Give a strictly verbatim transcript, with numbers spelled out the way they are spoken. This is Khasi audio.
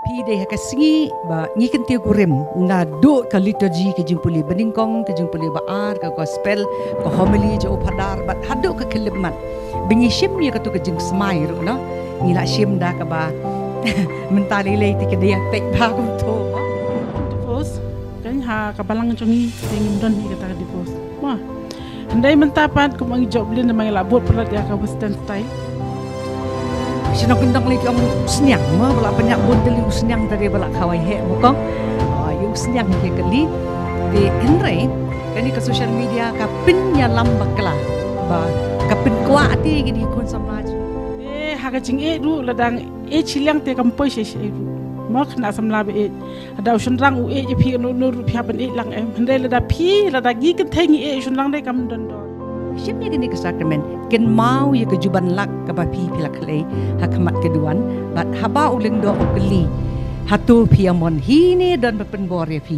Phi dei ha ka sngi ba ngi kyntiew kurim naduh ka liturgy, ka jingpule banyngkong, ka jingpule ba ar, ka gospel, ka homily jong u phadar, bad haduh ka khyllipmat ba ngi shim ïa kato ka jingsmai ruh, no? Ngi la shim da kaba mynta lei lei te ka dei ïa peit ba kumto, no? Divorce, kan ha ka balang jong ngi te ngim don hi kata ka divorce. Wah. Hynrei mynta pat kum ngi jop lin da ma ngi la bud palat ïa ka western style. Shnong kyndong lei ki ong u sniang, ma ba la pynïap bun tylli u sniang, tadi ba la khawai heh, ma kong. Ah, ïa u sniang ki kali. Te hynrei kane ka social media ka pynïalam bakla, ba ka pynkwah te kine ki khun samla. Eh, ha ka jingïeit ruh lada ïeit shiliang te kam poi shisha ruh. Mo khynnah samla ba ïeit. Lada u shynrang u ïeit ïa phi kano kano ruh phi hap ban ïeit lang em. Hynrei lada phi, lada ngi kynthei ngi ïeit u shynrang dei kam don dor. Shim ïa kane ka sakramen, kynmaw ïa ka juban lak kaba phi phi la khlei ha khmat ka duwan, bad haba u lyngdoh u kylli, hato phi ïa mon hi ne don ba pynbor ïa phi?